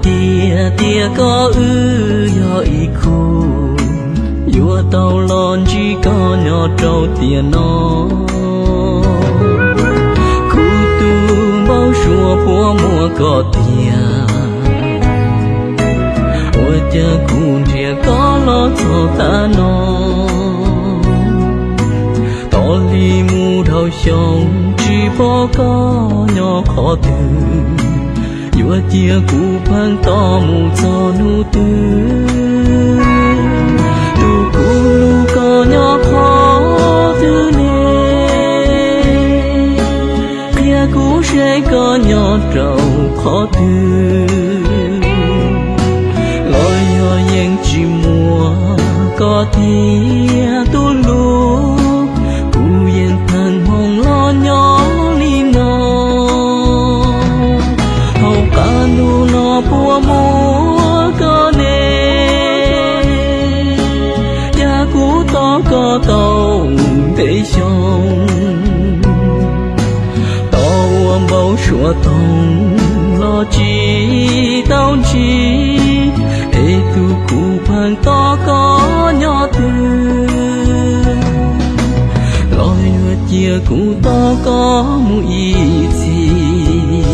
Tiag tiag koj wb yog ib khub, yuav tau los ntsib koj nyob rau tiam no. Kuv tus npau suav puas muaj koj tiag, ua cas kuv nrhiav koj los txog tag no. Tos li mus dhau xyoo tsis pom koj nyob qhov twg, yuav cia kuv pheej tos mus txog hnub twg. Tus kuv hlub koj nyob qhov twg ne, qhia kuv seb koj nyob rau qhov twg. Los yog yeej tsis muaj koj tiag tus hlub, kuv yeej pheej hmoov los nyob li no. Hauv qab ntuj no puas muaj koj ne, cas kuv tos koj tau ntev xyoo. Tos ua npau suav toog los tsis tau ntsib, es tus kuv pheej tos koj nyob twg. Los yuav cia kuv tos koj mus ib txhis.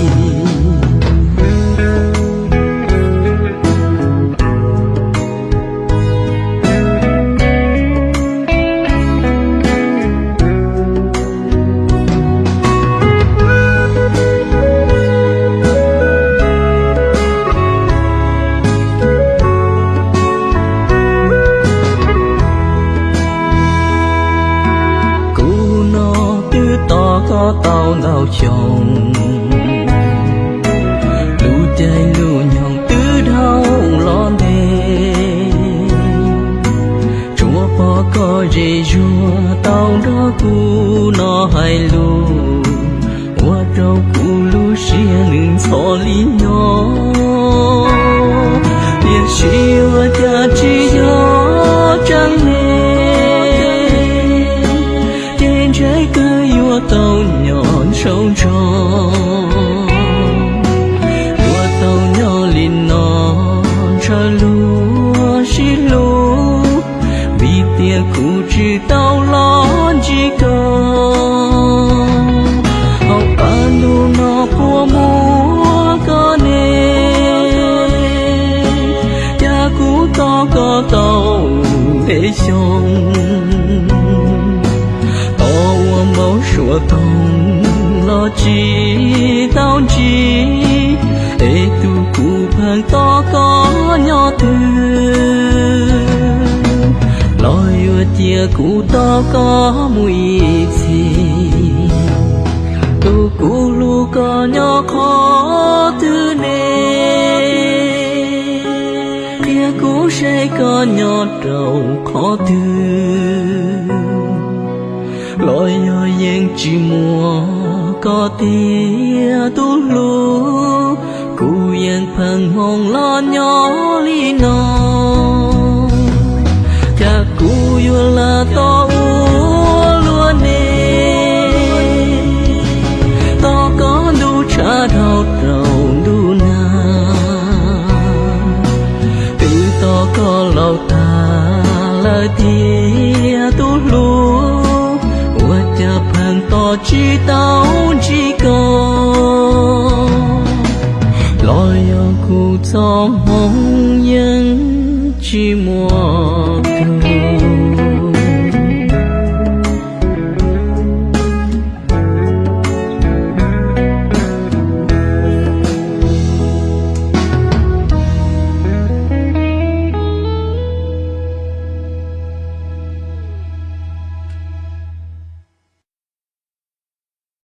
Kuv no twb tos koj tau ntau xyoo, lub caij lub nyoog twb dhau los ntev. Tsuas pom koj ze zuag tau nrog kuv no hais lus, ua rau kuv lub siab nws ntxhov li nyob. Tiam sis ua cas tsis yog tseeb ne, ces ntshe kawg yuav tau nyob ntshaus ntsho, yuav tau nyob li no ntshaw luag sib hlub, vim tias kuv tsis tau los ntsib koj. Hauv qab ntuj no puas muaj koj ne, cas kuv tos koj tau ntev xyoo. Tos ua npau suav toog los tsis tau ntsib, es tus kuv pheej tos koj nyob twg. Los yuav cia kuv tos koj mus ib txhis. Tus kuv hlub koj nyob qhov twg ne, qhia kuv seb koj nyob rau qhov twg. Los yog yeej tsis muaj koj tiag tus hlub, kuv yeej pheej hmoov los nyob li no. Cas kuv yuav lam tos ua luaj ne, tos koj ntuj tshav dhau rau ntuj nag, twb tos koj laus tag lawm tiag tus hlub, ua cas pheej tos tsis tau ntsib koj. Los yog kuv txoj hmoov yeej tsis muaj tus.